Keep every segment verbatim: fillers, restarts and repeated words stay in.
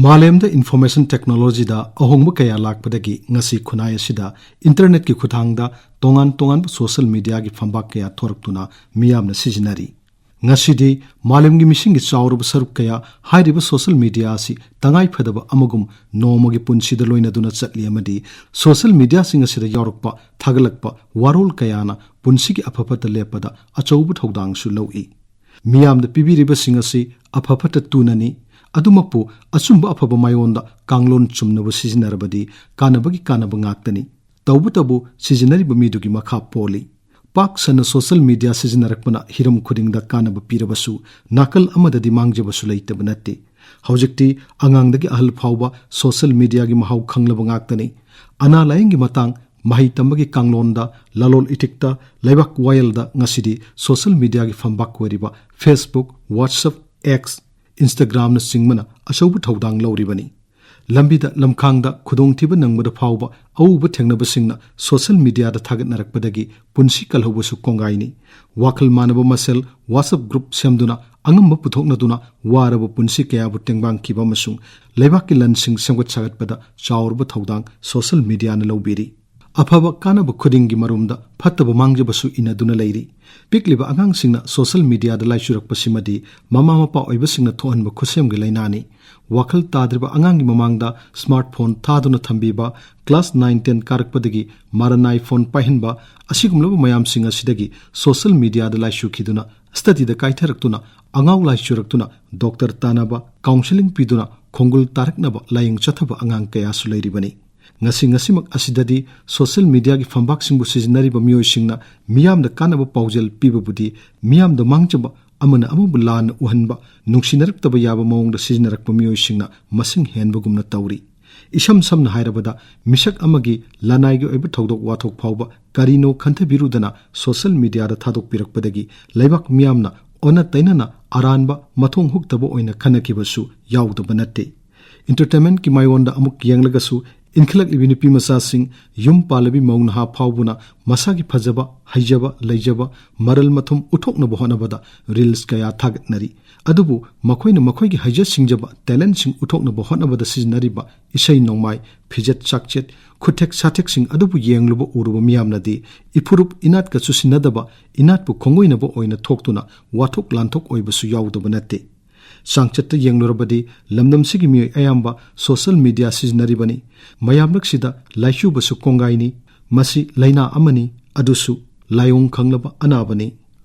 ꯃꯥꯂꯦꯝꯗ information technologyꯗ ꯑꯍꯣꯡꯕ ꯀꯌꯥ ꯂꯥꯛꯄꯗꯒꯤ ꯉꯁꯤ ꯈꯨꯟꯅꯥꯏ ꯑꯁꯤꯗ internetꯀꯤ ꯈꯨꯠꯊꯥꯡꯗ ꯇꯣꯉꯥꯟ ꯇꯣꯉꯥꯟꯕ social mediaꯒꯤ ꯐꯝꯕꯥꯛ ꯀꯌꯥ ꯊꯣꯔꯛꯇꯨꯅ ꯃꯤꯌꯥꯝꯅ ꯁꯤꯖꯤꯟꯅꯔꯤ꯫ ꯉꯁꯤꯗꯤ ꯃꯥꯂꯦꯝꯒꯤ ꯃꯤꯁꯤꯡꯒꯤ ꯆꯥꯎꯔꯕ ꯁꯔꯨꯛ ꯀꯌꯥ ꯍꯥꯏꯔꯤꯕ social media ꯑꯁꯤ ꯇꯉꯥꯏ ꯐꯗꯕ ꯑꯃꯒꯨꯝ ꯅꯣꯡꯃꯒꯤ ꯄꯨꯟꯁꯤꯗ ꯂꯣꯏꯅꯗꯨꯅ ꯆꯠꯂꯤ, ꯑꯃꯗꯤ social mediaꯁꯤꯡ ꯑꯁꯤꯗ ꯌꯥꯎꯔꯛꯄ ꯊꯥꯒꯠꯂꯛꯄ ꯋꯥꯔꯣꯜ ꯀꯌꯥꯅ ꯄꯨꯟꯁꯤꯒꯤ ꯑꯐ ꯐꯠꯇ ꯂꯦꯞꯄꯗ ꯑꯆꯧꯕ ꯊꯧꯗꯥꯡꯁꯨ ꯂꯧꯏ꯫ ꯃꯤꯌꯥꯝꯗ ꯄꯤꯕꯤꯔꯤꯕꯁꯤꯡ ꯑꯁꯤ ꯑꯐ ꯐꯠꯇ ꯇꯨꯅꯅꯤ꯫ ꯑꯗꯨꯃꯛꯄꯨ ꯑꯆꯨꯝꯕ ꯑꯐꯕ ꯃꯥꯏꯑꯣꯟꯗ ꯀꯥꯡꯂꯣꯟ ꯆꯨꯝꯅꯕꯨ ꯁꯤꯖꯤꯟꯅꯔꯕꯗꯤ ꯀꯥꯟꯅꯕꯒꯤ ꯀꯥꯟꯅꯕ ꯉꯥꯛꯇꯅꯤ꯫ ꯇꯧꯕꯇꯕꯨ ꯁꯤꯖꯤꯟꯅꯔꯤꯕ ꯃꯤꯗꯨꯒꯤ ꯃꯈꯥ ꯄꯣꯜꯂꯤ꯫ ꯄꯥꯛ ꯁꯟꯅ social media ꯁꯤꯖꯤꯟꯅꯔꯛꯄꯅ ꯍꯤꯔꯝ ꯈꯨꯗꯤꯡꯗ ꯀꯥꯟꯅꯕ ꯄꯤꯔꯕꯁꯨ, ꯅꯥꯀꯜ ꯑꯃꯗꯗꯤ ꯃꯥꯡꯖꯕꯁꯨ ꯂꯩꯇꯕ ꯅꯠꯇꯦ꯫ ꯍꯧꯖꯤꯛꯇꯤ ꯑꯉꯥꯡꯗꯒꯤ ꯑꯍꯜ ꯐꯥꯎꯕ social mediaꯒꯤ ꯃꯍꯥꯎ ꯈꯪꯂꯕ ꯉꯥꯛꯇꯅꯤ꯫ ꯑꯅꯥ ꯂꯥꯌꯦꯡꯒꯤ ꯃꯇꯥꯡ, ꯃꯍꯩ ꯇꯝꯕꯒꯤ ꯀꯥꯡꯂꯣꯟꯗ, ꯂꯂꯣꯟ ꯏꯇꯤꯛꯇ, ꯂꯩꯕꯥꯛ ꯋꯥꯌꯦꯜꯗ ꯉꯁꯤꯗꯤ social mediaꯒꯤ ꯐꯝꯕꯥꯛ ꯑꯣꯏꯔꯤꯕ Facebook, WhatsApp, X, Instagramꯅꯆꯤꯡꯕꯅ ꯑꯆꯧꯕ ꯊꯧꯗꯥꯡ ꯂꯧꯔꯤꯕꯅꯤ꯫ ꯂꯝꯕꯤꯗ ꯂꯝꯈꯥꯡꯗ ꯈꯨꯗꯣꯡꯊꯤꯕ ꯅꯪꯕꯗ ꯐꯥꯎꯕ ꯑꯎꯕ ꯊꯦꯡꯅꯕꯁꯤꯡꯅ social mediaꯗ ꯊꯥꯒꯠꯅꯔꯛꯄꯗꯒꯤ ꯄꯨꯟꯁꯤ ꯀꯜꯍꯧꯕꯁꯨ ꯀꯣꯡꯒꯥꯏꯅꯤ꯫ ꯋꯥꯈꯜ ꯃꯥꯟꯅꯕ ꯃꯁꯦꯜ WhatsApp group ꯁꯦꯝꯗꯨꯅ ꯑꯉꯝꯕ ꯄꯨꯊꯣꯛꯅꯗꯨꯅ ꯋꯥꯔꯕ ꯄꯨꯟꯁꯤ ꯀꯌꯥꯕꯨ ꯇꯦꯡꯕꯥꯡꯈꯤꯕ ꯑꯃꯁꯨꯡ ꯂꯩꯕꯥꯛꯀꯤ ꯂꯟꯁꯤꯡ ꯁꯦꯝꯒꯠ ꯁꯥꯒꯠꯄꯗ ꯆꯥꯎꯔꯕ ꯊꯧꯗꯥꯡ social mediaꯅ ꯂꯧꯕꯤꯔꯤ꯫ ꯑꯐꯕ ꯀꯥꯟꯅꯕ ꯈꯨꯗꯤꯡꯒꯤ ꯃꯔꯨꯝꯗ ꯐꯠꯇꯕ ꯃꯥꯡꯖꯕꯁꯨ ꯏꯟꯅꯗꯨꯅ ꯂꯩꯔꯤ꯫ ꯄꯤꯛꯂꯤꯕ ꯑꯉꯥꯡꯁꯤꯡꯅ social mediaꯗ ꯂꯥꯏꯆꯨꯔꯛꯄꯁꯤꯃꯗꯤ ꯃꯃꯥ ꯃꯄꯥ ꯑꯣꯏꯕꯁꯤꯡꯅ ꯊꯣꯛꯍꯟꯕ ꯈꯨꯠꯁꯦꯝꯒꯤ ꯂꯥꯏꯅꯥꯅꯤ꯫ ꯋꯥꯈꯜ ꯇꯥꯗ꯭ꯔꯤꯕ ꯑꯉꯥꯡꯒꯤ ꯃꯃꯥꯡꯗ smartphone ꯊꯥꯗꯨꯅ ꯊꯝꯕꯤꯕ, class nine ten ꯀꯥꯔꯛꯄꯗꯒꯤ ꯃꯔꯅꯥꯏ phone ꯄꯥꯏꯍꯟꯕ, ꯑꯁꯤꯒꯨꯝꯂꯕ ꯃꯌꯥꯝꯁꯤꯡ ꯑꯁꯤꯗꯒꯤ social mediaꯗ ꯂꯥꯏꯆꯨꯈꯤꯗꯨꯅ studyꯗ ꯀꯥꯏꯊꯔꯛꯇꯨꯅ, ꯑꯉꯥꯎ ꯂꯥꯏꯆꯨꯔꯛꯇꯨꯅ, doctor ꯇꯥꯅꯕ, counselling ꯄꯤꯗꯨꯅ ꯈꯣꯡꯒꯨꯜ ꯇꯥꯔꯛꯅꯕ ꯂꯥꯏꯌꯦꯡ ꯆꯠꯊꯕ ꯑꯉꯥꯡ ꯀꯌꯥꯁꯨ ꯂꯩꯔꯤꯕꯅꯤ꯫ ꯉꯁꯤ ꯉꯁꯤꯃꯛ ꯑꯁꯤꯗꯗꯤ social mediaꯒꯤ ꯐꯝꯕꯥꯛꯁꯤꯡꯕꯨ ꯁꯤꯖꯤꯟꯅꯔꯤꯕ ꯃꯤꯑꯣꯏꯁꯤꯡꯅ ꯃꯤꯌꯥꯝꯗ ꯀꯥꯟꯅꯕ ꯄꯥꯎꯖꯦꯜ ꯄꯤꯕꯕꯨꯗꯤ ꯃꯤꯌꯥꯝꯗ ꯃꯥꯡꯖꯕ, ꯑꯃꯅ ꯑꯃꯕꯨ ꯂꯥꯟꯅ ꯎꯍꯟꯕ, ꯅꯨꯡꯁꯤꯅꯔꯛꯇꯕ ꯌꯥꯕ ꯃꯑꯣꯡꯗ ꯁꯤꯖꯤꯟꯅꯔꯛꯄ ꯃꯤꯑꯣꯏꯁꯤꯡꯅ ꯃꯁꯤꯡ ꯍꯦꯟꯕꯒꯨꯝꯅ ꯇꯧꯔꯤ꯫ ꯏꯁꯝ ꯁꯝꯅ ꯍꯥꯏꯔꯕꯗ, ꯃꯤꯁꯛ ꯑꯃꯒꯤ ꯂꯅꯥꯏꯒꯤ ꯑꯣꯏꯕ ꯊꯧꯗꯣꯛ ꯋꯥꯊꯣꯛ ꯐꯥꯎꯕ ꯀꯔꯤꯅꯣ ꯈꯟꯊꯕꯤꯔꯨꯗꯅ social mediaꯗ ꯊꯥꯗꯣꯛꯄꯤꯔꯛꯄꯗꯒꯤ ꯂꯩꯕꯥꯛ ꯃꯤꯌꯥꯝꯅ ꯑꯣꯟꯅ ꯇꯩꯅꯅ ꯑꯔꯥꯟꯕ, ꯃꯊꯣꯡ ꯍꯨꯛꯇꯕ ꯑꯣꯏꯅ ꯈꯟꯅꯈꯤꯕꯁꯨ ꯌꯥꯎꯗꯕ ꯅꯠꯇꯦ꯫ Entertainmentꯀꯤ ꯃꯥꯏꯑꯣꯟꯗ ꯑꯃꯨꯛ ꯌꯦꯡꯂꯒꯁꯨ, ꯏꯟꯈꯠꯂꯛꯂꯤꯕꯤ ꯅꯨꯄꯤ ꯃꯆꯥꯁꯤꯡ, ꯌꯨꯝ ꯄꯥꯜꯂꯕꯤ ꯃꯧ ꯅꯍꯥ ꯐꯥꯎꯕꯅ ꯃꯁꯥꯒꯤ ꯐꯖꯕ, ꯍꯩꯖꯕ, ꯂꯩꯖꯕ, ꯃꯔꯜ ꯃꯊꯨꯝ ꯎꯠꯊꯣꯛꯅꯕ ꯍꯣꯠꯅꯕꯗ reels ꯀꯌꯥ ꯊꯥꯒꯠꯅꯔꯤ꯫ ꯑꯗꯨꯕꯨ ꯃꯈꯣꯏꯅ ꯃꯈꯣꯏꯒꯤ ꯍꯩꯖ ꯁꯤꯡꯖꯕ, talentꯁꯤꯡ ꯎꯠꯊꯣꯛꯅꯕ ꯍꯣꯠꯅꯕꯗ ꯁꯤꯖꯤꯟꯅꯔꯤꯕ ꯏꯁꯩ ꯅꯣꯡꯃꯥꯏ, ꯐꯤꯖꯦꯠ ꯆꯥꯛꯆꯦꯠ, ꯈꯨꯠꯊꯦꯛ ꯁꯥꯊꯦꯛꯁꯤꯡ ꯑꯗꯨꯕꯨ ꯌꯦꯡꯂꯨꯕ ꯎꯔꯨꯕ ꯃꯤꯌꯥꯝꯅꯗꯤ ꯏꯐꯨꯔꯨꯞ ꯏꯅꯥꯠꯀ ꯆꯨꯁꯤꯟꯅꯗꯕ, ꯏꯅꯥꯠꯄꯨ ꯈꯣꯡꯒꯣꯏꯅꯕ ꯑꯣꯏꯅ ꯊꯣꯛꯇꯨꯅ ꯋꯥꯊꯣꯛ ꯂꯥꯟꯊꯣꯛ ꯑꯣꯏꯕꯁꯨ ꯌꯥꯎꯗꯕ ꯅꯠꯇꯦ꯫ ꯆꯥꯡꯆꯠꯇ ꯌꯦꯡꯂꯨꯔꯕꯗꯤ ꯂꯝꯗꯝꯁꯤꯒꯤ ꯃꯤꯑꯣꯏ ꯑꯌꯥꯝꯕ social media ꯁꯤꯖꯤꯟꯅꯔꯤꯕꯅꯤ꯫ ꯃꯌꯥꯝꯂꯛꯁꯤꯗ ꯂꯥꯏꯆꯨꯕꯁꯨ ꯀꯣꯡꯒꯥꯏꯅꯤ꯫ ꯃꯁꯤ ꯂꯥꯏꯅꯥ ꯑꯃꯅꯤ, ꯑꯗꯨꯁꯨ ꯂꯥꯏꯑꯣꯡ ꯈꯪꯂꯕ ꯑꯅꯥꯕꯅꯤ꯫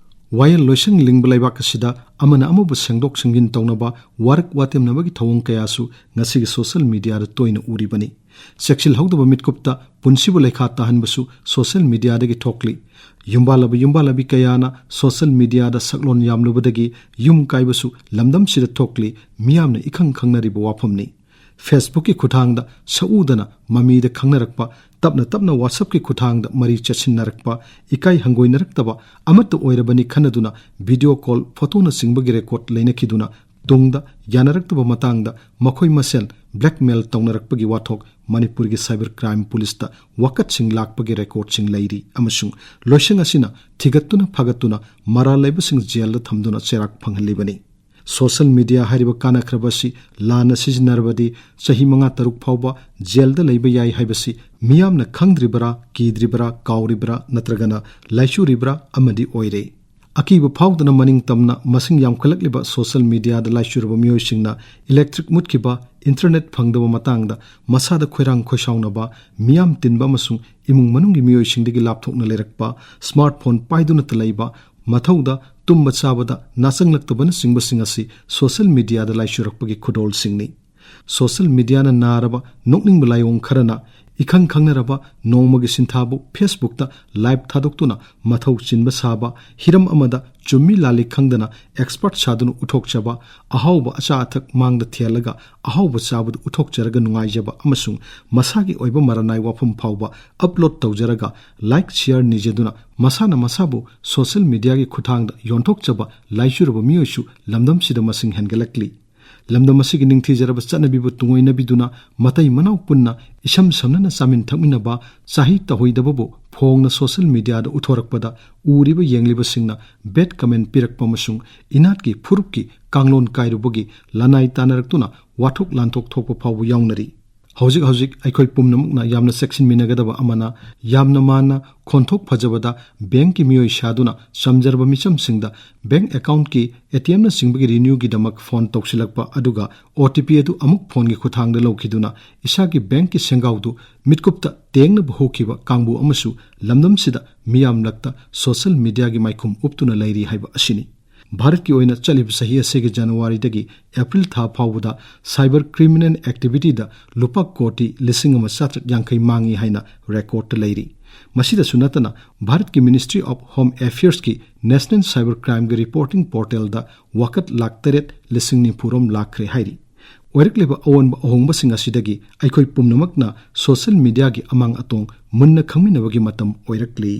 ꯋꯥꯌꯦꯜ ꯂꯣꯏꯁꯪ ꯂꯤꯡꯕ ꯂꯩꯕꯥꯛ ꯑꯁꯤꯗ ꯑꯃꯅ ꯑꯃꯕꯨ ꯁꯦꯡꯗꯣꯛ ꯁꯦꯡꯖꯤꯟ ꯇꯧꯅꯕ, ꯋꯥꯔꯛ ꯋꯥꯇꯦꯝꯅꯕꯒꯤ ꯊꯧꯑꯣꯡ ꯀꯌꯥꯁꯨ ꯉꯁꯤꯒꯤ social mediaꯗ ꯇꯣꯏꯅ ꯎꯔꯤꯕꯅꯤ꯫ ꯆꯦꯛꯁꯤꯜꯍꯧꯗꯕ ꯃꯤꯠꯀꯨꯞꯇ ꯄꯨꯟꯁꯤꯕꯨ ꯂꯩꯈꯥ ꯇꯥꯍꯟꯕꯁꯨ social mediaꯗꯒꯤ ꯊꯣꯛꯂꯤ꯫ ꯌꯨꯝꯕꯥꯜꯂꯕ ꯌꯨꯝꯕꯥꯜꯂꯕꯤ ꯀꯌꯥꯅ social mediaꯗ ꯁꯛꯂꯣꯟ ꯌꯥꯝꯂꯨꯕꯗꯒꯤ ꯌꯨꯝ ꯀꯥꯏꯕꯁꯨ ꯂꯝꯗꯝꯁꯤꯗ ꯊꯣꯛꯂꯤ, ꯃꯤꯌꯥꯝꯅ ꯏꯈꯪ ꯈꯪꯅꯔꯤꯕ ꯋꯥꯐꯝꯅꯤ꯫ Facebookꯀꯤ ꯈꯨꯠꯊꯥꯡꯗ ꯁꯛꯎꯗꯅ ꯃꯃꯤꯗ ꯈꯪꯅꯔꯛꯄ, ꯇꯞꯅ ꯇꯞꯅ WhatsAppꯀꯤ ꯈꯨꯠꯊꯥꯡꯗ ꯃꯔꯤ ꯆꯠꯁꯤꯟꯅꯔꯛꯄ, ꯏꯀꯥꯏ ꯍꯪꯒꯣꯏꯅꯔꯛꯇꯕ ꯑꯃꯠꯇ ꯑꯣꯏꯔꯕꯅꯤ ꯈꯟꯅꯗꯨꯅ video call, photoꯅꯆꯤꯡꯕꯒꯤ record ꯂꯩꯅꯈꯤꯗꯨꯅ ꯇꯨꯡꯗ ꯌꯥꯅꯔꯛꯇꯕ ꯃꯇꯥꯡꯗ ꯃꯈꯣꯏ ꯃꯁꯦꯜ blackmail ꯇꯧꯅꯔꯛꯄꯒꯤ ꯋꯥꯊꯣꯛ ꯃꯅꯤꯄꯨꯔꯒꯤ cyber crime policeꯇ ꯋꯥꯀꯠꯁꯤꯡ ꯂꯥꯛꯄꯒꯤ recordꯁꯤꯡ ꯂꯩꯔꯤ ꯑꯃꯁꯨꯡ ꯂꯣꯏꯁꯪ ꯑꯁꯤꯅ ꯊꯤꯒꯠꯇꯨꯅ ꯐꯥꯒꯠꯇꯨꯅ ꯃꯔꯥꯜ ꯂꯩꯕꯁꯤꯡ jailꯗ ꯊꯝꯗꯨꯅ ꯆꯩꯔꯥꯛ ꯐꯪꯍꯜꯂꯤꯕꯅꯤ꯫ Social media ꯍꯥꯏꯔꯤꯕ ꯀꯥꯟꯅꯈ꯭ꯔꯕ ꯑꯁꯤ ꯂꯥꯟꯅ ꯁꯤꯖꯤꯟꯅꯔꯕꯗꯤ ꯆꯍꯤ ꯃꯉꯥ ꯇꯔꯨꯛ ꯐꯥꯎꯕ jailꯗ ꯂꯩꯕ ꯌꯥꯏ ꯍꯥꯏꯕꯁꯤ ꯃꯤꯌꯥꯝꯅ ꯈꯪꯗ꯭ꯔꯤꯕꯔꯥ, ꯀꯤꯗ꯭ꯔꯤꯕꯔꯥ, ꯀꯥꯎꯔꯤꯕꯔꯥ ꯅꯠꯇ꯭ꯔꯒꯅ ꯂꯥꯏꯆꯨꯔꯤꯕꯔꯥ ꯑꯃꯗꯤ ꯑꯣꯏꯔꯦ꯫ ꯑꯀꯤꯕ ꯐꯥꯎꯗꯅ ꯃꯅꯤꯡ ꯇꯝꯅ ꯃꯁꯤꯡ ꯌꯥꯝꯈꯠꯂꯛꯂꯤꯕ social mediaꯗ ꯂꯥꯏꯆꯨꯔꯕ ꯃꯤꯑꯣꯏꯁꯤꯡꯅ electric ꯃꯨꯠꯈꯤꯕ, internet ꯐꯪꯗꯕ ꯃꯇꯥꯡꯗ ꯃꯁꯥꯗ ꯈꯣꯏꯔꯥꯡ ꯈꯣꯏꯁꯥꯎꯅꯕ, ꯃꯤꯌꯥꯝ ꯇꯤꯟꯕ ꯑꯃꯁꯨꯡ ꯏꯃꯨꯡ ꯃꯅꯨꯡꯒꯤ ꯃꯤꯑꯣꯏꯁꯤꯡꯗꯒꯤ ꯂꯥꯞꯊꯣꯛꯅ ꯂꯩꯔꯛꯄ, smartphone ꯄꯥꯏꯗꯨꯅꯇ ꯂꯩꯕ, ꯃꯊꯧꯗ ꯇꯨꯝꯕ ꯆꯥꯕꯗ ꯅꯥꯆꯪꯂꯛꯇꯕꯅꯆꯤꯡꯕꯁꯤꯡ ꯑꯁꯤ social mediaꯗ ꯂꯥꯏꯆꯨꯔꯛꯄꯒꯤ ꯈꯨꯗꯣꯜꯁꯤꯡꯅꯤ꯫ Social mediaꯅ ꯅꯥꯔꯕ ꯅꯣꯛꯅꯤꯡꯕ ꯂꯥꯏꯑꯣꯡ ꯈꯔꯅ ꯏꯈꯪ ꯈꯪꯅꯔꯕ ꯅꯣꯡꯃꯒꯤ ꯁꯤꯟꯊꯥꯕꯨ Facebookꯇ live ꯊꯥꯗꯣꯛꯇꯨꯅ ꯃꯊꯧ ꯆꯤꯟꯕ ꯁꯥꯕ, ꯍꯤꯔꯝ ꯑꯃꯗ ꯆꯨꯝꯃꯤ ꯂꯥꯜꯂꯤ ꯈꯪꯗꯅ expert ꯁꯥꯗꯨꯅ ꯎꯠꯊꯣꯛꯆꯕ, ꯑꯍꯥꯎꯕ ꯑꯆꯥ ꯑꯊꯛ ꯃꯥꯡꯗ ꯊꯦꯜꯂꯒ ꯑꯍꯥꯎꯕ ꯆꯥꯕꯗꯨ ꯎꯠꯊꯣꯛꯆꯔꯒ ꯅꯨꯡꯉꯥꯏꯖꯕ ꯑꯃꯁꯨꯡ ꯃꯁꯥꯒꯤ ꯑꯣꯏꯕ ꯃꯔꯅꯥꯏ ꯋꯥꯐꯝ ꯐꯥꯎꯕ upload ꯇꯧꯖꯔꯒ like share ꯅꯤꯖꯗꯨꯅ ꯃꯁꯥꯅ ꯃꯁꯥꯕꯨ social mediaꯒꯤ ꯈꯨꯠꯊꯥꯡꯗ ꯌꯣꯟꯊꯣꯛꯆꯕ ꯂꯥꯏꯆꯨꯔꯕ ꯃꯤꯑꯣꯏꯁꯨ ꯂꯝꯗꯝꯁꯤꯗ ꯃꯁꯤꯡ ꯍꯦꯟꯒꯠꯂꯛꯂꯤ꯫ ꯂꯝꯗꯝ ꯑꯁꯤꯒꯤ ꯅꯤꯡꯊꯤꯖꯔꯕ ꯆꯠꯅꯕꯤꯕꯨ ꯇꯨꯡꯑꯣꯏꯅꯕꯤꯗꯨꯅ ꯃꯇꯩ ꯃꯅꯥꯎ ꯄꯨꯟꯅ ꯏꯁꯝ ꯁꯝꯅꯅ ꯆꯥꯃꯤꯟ ꯊꯛꯃꯤꯟꯅꯕ, ꯆꯥꯍꯤ ꯇꯧꯍꯩꯗꯕꯕꯨ ꯐꯣꯡꯅ social mediaꯗ ꯎꯠꯊꯣꯔꯛꯄꯗ ꯎꯔꯤꯕ ꯌꯦꯡꯂꯤꯕꯁꯤꯡꯅ bad comment ꯄꯤꯔꯛꯄ ꯑꯃꯁꯨꯡ ꯏꯅꯥꯠꯀꯤ ꯐꯨꯔꯨꯞꯀꯤ ꯀꯥꯡꯂꯣꯟ ꯀꯥꯏꯔꯨꯕꯒꯤ ꯂꯅꯥꯏ ꯇꯥꯟꯅꯔꯛꯇꯨꯅ ꯋꯥꯊꯣꯛ ꯂꯥꯟꯊꯣꯛ ꯊꯣꯛꯄ ꯐꯥꯎꯕ ꯌꯥꯎꯅꯔꯤ꯫ ꯍꯧꯖꯤꯛ ꯍꯧꯖꯤꯛ ꯑꯩꯈꯣꯏ ꯄꯨꯝꯅꯃꯛꯅ ꯌꯥꯝꯅ ꯆꯦꯛꯁꯤꯟꯃꯤꯟꯅꯒꯗꯕ ꯑꯃꯅ, ꯌꯥꯝꯅ ꯃꯥꯟꯅ ꯈꯣꯟꯊꯣꯛ ꯐꯖꯕꯗ bankꯀꯤ ꯃꯤꯑꯣꯏ ꯁꯥꯗꯨꯅ ꯆꯝꯖꯔꯕ ꯃꯤꯆꯝꯁꯤꯡꯗ bank accountꯀꯤ, ATMꯅꯆꯤꯡꯕꯒꯤ renewꯒꯤꯗꯃꯛ phone ꯇꯧꯁꯤꯜꯂꯛꯄ, ꯑꯗꯨꯒ OTP ꯑꯗꯨ ꯑꯃꯨꯛ phoneꯒꯤ ꯈꯨꯠꯊꯥꯡꯗ ꯂꯧꯈꯤꯗꯨꯅ ꯏꯁꯥꯒꯤ bankꯀꯤ ꯁꯦꯡꯒꯥꯎꯗꯨ ꯃꯤꯠꯀꯨꯞꯇ ꯇꯦꯡꯅꯕ ꯍꯧꯈꯤꯕ ꯀꯥꯡꯕꯨ ꯑꯃꯁꯨ ꯂꯝꯗꯝꯁꯤꯗ ꯃꯤꯌꯥꯝꯂꯛꯇ social mediaꯒꯤ ꯃꯥꯏꯈꯨꯝ ꯎꯞꯇꯨꯅ ꯂꯩꯔꯤ ꯍꯥꯏꯕ ꯑꯁꯤꯅꯤ꯫ ꯚꯥꯔꯠꯀꯤ ꯑꯣꯏꯅ ꯆꯠꯂꯤꯕ ꯆꯍꯤ ꯑꯁꯤꯒꯤ Januaryꯗꯒꯤ April ꯊꯥ ꯐꯥꯎꯕꯗ cyber criminal activityꯗ ꯂꯨꯄꯥ ꯀꯣꯇꯤ ꯂꯤꯁꯤꯡ ꯑꯃ ꯆꯥꯇ꯭ꯔꯦꯠ ꯌꯥꯡꯈꯩ ꯃꯥꯡꯏ ꯍꯥꯏꯅ recordꯇ ꯂꯩꯔꯤ꯫ ꯃꯁꯤꯗꯁꯨ ꯅꯠꯇꯅ, ꯚꯥꯔꯠꯀꯤ Ministry of Home Affairsꯀꯤ National Cyber Crimeꯒꯤ reporting portalꯗ ꯋꯥꯀꯠ ꯂꯥꯈ ꯇꯔꯦꯠ ꯂꯤꯁꯤꯡ ꯅꯤꯐꯨꯔꯣꯝ ꯂꯥꯛꯈ꯭ꯔꯦ ꯍꯥꯏꯔꯤ꯫ ꯑꯣꯏꯔꯛꯂꯤꯕ ꯑꯑꯣꯟꯕ ꯑꯍꯣꯡꯕꯁꯤꯡ ꯑꯁꯤꯗꯒꯤ ꯑꯩꯈꯣꯏ ꯄꯨꯝꯅꯃꯛꯅ social mediaꯒꯤ ꯑꯃꯥꯡ ꯑꯇꯣꯡ ꯃꯨꯟꯅ ꯈꯪꯃꯤꯟꯅꯕꯒꯤ ꯃꯇꯝ ꯑꯣꯏꯔꯛꯂꯤ꯫